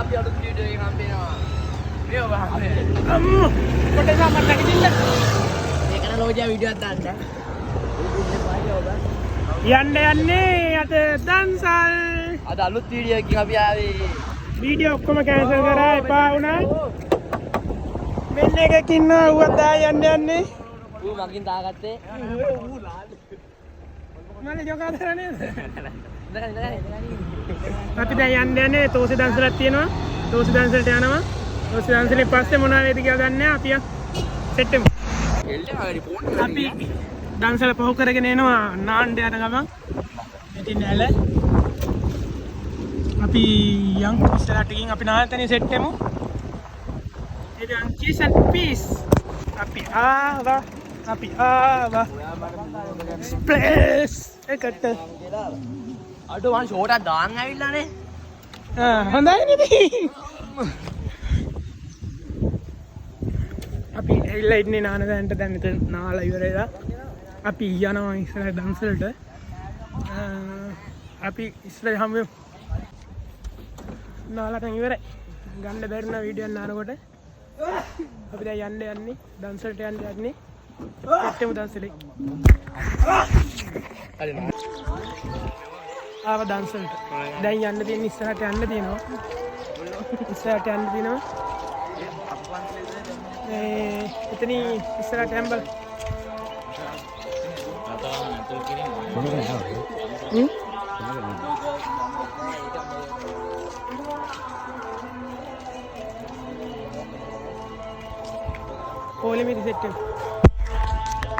අපි අලුත් වීඩියෝ එකකින් හම්බ වෙනවා. මේ ඔබ හම්බ අම්මෝ පොඩ්ඩක් මට නැගිටින්න. මේකන ලෝජා වීඩියෝ එකක් දාන්න. යන්න යන්නේ අද දන්සල්. අද අලුත් වීඩියෝ එකකින් අපි ආවේ. වීඩියෝ ඔක්කොම කැන්සල් කරා, එපා වුණා. මෙන්න එකක් ඉන්නවා ඌවත් දා යන්න යන්නේ. ඌ මගින් දාගත්තේ. මල්ලි ජොකා දාලා නේද? ඉඳගන්න ඉඳගන්න. අපි දැන් යන්න යන්නේ තෝසි දන්සලක් තියෙනවා. තෝසි දන්සලට යනවා. තෝසි දන්සලෙන් පස්සේ මොනවා වේද කියලා දන්නේ නැහැ. අපි යන් සෙට් වෙමු. අපි දන්සල පහු කරගෙන එනවා නාන්න යන ගමන්. ඉතින් ඇල අපි යන් ඉස්සරහට ගිහින් අපි නාන තැනින් සෙට් වෙමු. ඉතින් cheese and peace. අපි ආවා. අපි ආවා. ප්ලේස් එකට. අඩෝ මං ෂෝට් එකක් දාන් ඇවිල්ලානේ. ආ හොඳයි නේද? අපි ඇවිල්ලා ඉන්නේ නාන තැනට. දැන් මෙතන නාලා ඉවර වෙලා අපි යනවා ඉස්සරහ දන්සලට. අපි ඉස්සරහ හමු වෙමු. නාලා දැන් ඉවරයි. ගන්න බැරි වුණා වීඩියෝ එක නානකොට. අපි දැන් යන්න යන්නේ දන්සලට යන්න යන්නේ. සෙට් වෙමු දන්සලේ. ආව දන්සලට. දැන් යන්න තියෙන ඉස්සරහට යන්න තියෙනවා. ඉස්සරහට යන්න තියෙනවා. මේ එතනින් ඉස්සරහට යන්න බල. හ්ම්? පොලිමේදී සෙට් වෙමු.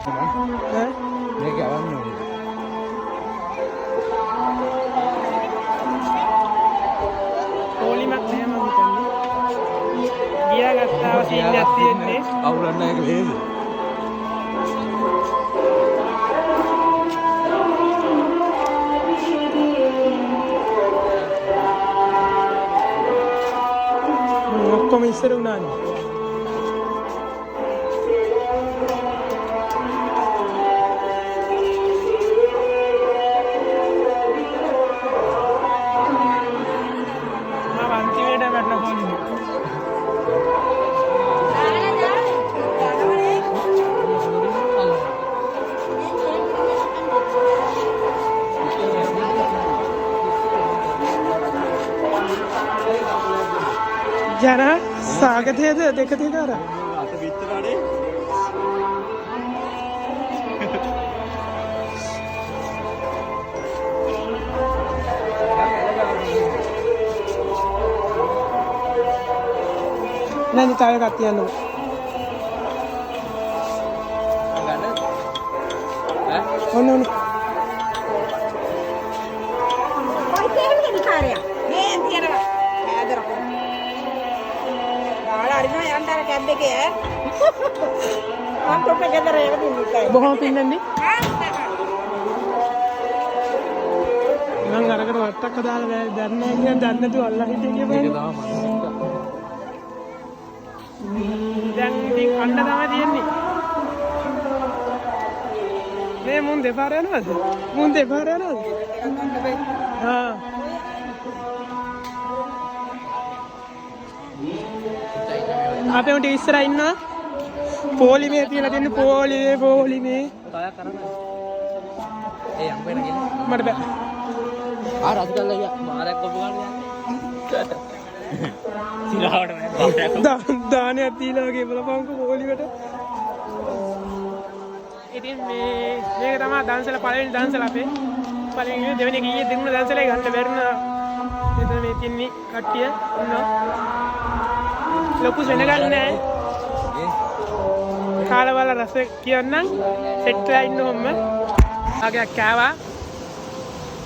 ඈ? මේක යවන්න ඕනේ. පොලිමක් නෑ මං හිතන්නේ. ගියා ගත්තාව සීන් එකක් තියෙන්නේ. අවුලක් නැහැ ඒක ලේසි. ඔක්කොම ඉස්සර වුණානේ. මම අන්තිමේට වැටෙන පොලිමේ. ජන සාගතයද දෙක තියෙන අර අත පිටරානේ. නෑ තව එකක් තියන්න ඕන. ගන්න. ඈ? ඔන්න ඔන්න. පයිසේවල විකාරයක්. මේ තියෙනවා. ඈදර. ගාලා අරිනවා යන්න අර කැබ් එකේ ඈ. මං තොට ගෙදර එව දින්නේ. බොහොම පින් නැන්දි. මං අරකට වට්ටක් හදාලා බෑ දන්නේ නැහැ කියන දන්නේ නැතුව අල්ලා හිටියේ ඒක කියලා. තමයි මම. දැන් ඉතින් කන්න තමයි තියෙන්නේ. මේ මුන් දෙපාර යනවද? මුන් දෙපාර යනවද? ආ. අපේ උන්ට ඉස්සරහ ඉන්නවා. පොලිමේ තියලා දෙන්න පොලිමේ පොලිමේ. තයක් අරන්. ඒ අම්බ වෙන ගිහින්. මට බෑ. ආ රස කරලා ගියා. මාරක් කොපු ගන්න යන්නේ. සිරාවට මම දානයක් දීලා වගේ බලපංකෝ පොලිමේට. ඉතින් මේ මේක තමයි දන්සල පළවෙනි දන්සල අපේ. පළවෙනි නෙවෙයි දෙවෙනි එක ඊයේ දෙන්නුන දන්සලේ ගන්න බැරිුණා. මෙතන මේ තින්නේ කට්ටිය ඉන්නවා. ලොකු සෙනගක් නෑ. කාලා බලලා රස කියන්නම්. සෙට් වෙලා ඉන්න ඔම්ම. ආගයක් කෑවා.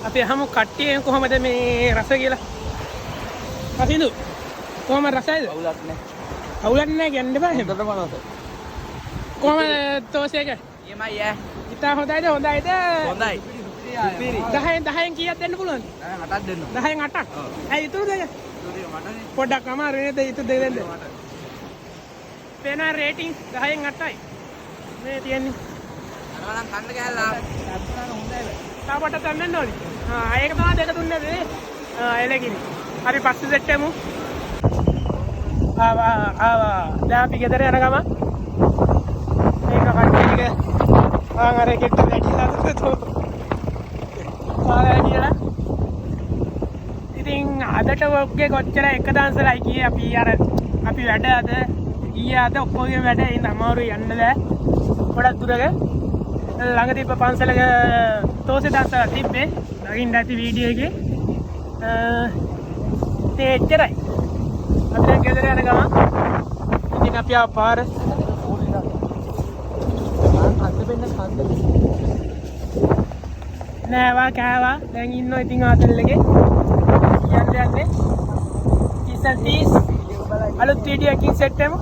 අපි අහමු කට්ටියෙන් කොහමද මේ රස කියලා. රසින්දු කොහමද රසයිද? අවුලක් නෑ. අවුලක් නෑ කියන්න එපා එහෙම. හොඳටම රසයි. කොහමද තෝසේක? නියමයි ඈ. ඉතා හොඳයිද හොඳයිද? හොඳයි. සුපිරි. 10න් 10න් කීයක් දෙන්න පුළුවන්ද? නෑ 8ක් දෙන්න. 10න් 8ක්. ඇයි ඉතුරු දෙක? ඉතුරු ටික මටනේ. පොඩ්ඩක් අමාරු නේද ඉතුරු දෙක දෙන්න? පේනවා රේටිං 10න් 8යි. මේ තියෙන්නේ. අරවා නම් කන්න ගහලා. තව පොඩ්ඩක් තැම්මෙන්න ඕනේ. ආ ඒක තමයි දෙක දුන්නේ නේ. ආ එලකිරි. අපි පස්සේ සෙට් වෙමු. ආවා ආවා. දැන් අපි ගෙදර යන ගමන් මේක කට්ටිය ටික ආන් අර කෙට්ට වැටිලා තෝ පාලා කියලා. ඉතින් අදට වොග් එක කොච්චර එක දන්සලයි කියේ. අපි අර අපි වැඩ අද ඊයේ අද ඔක්කොගේම වැඩ ඉතින් අමාරුයි යන්න බෑ. ගොඩක් දුරක ළඟ තිබ්බ පන්සලක තෝසේ දන්සලක් තිබ්බේ. දකින්න ඇති වීඩියෝ එකේ. ඉතින් එච්චරයි. අපි දැන් ගෙදර යන ගමන් ඉතින් අපි ආව පාර නෑවා කෑවා. දැන් ඉන්නවා ඉතින් ආතල් එකේ. කියන්න යන්නේ. Peace and peace. අලුත් වීඩියෝ එකකින් සෙට් වෙමු.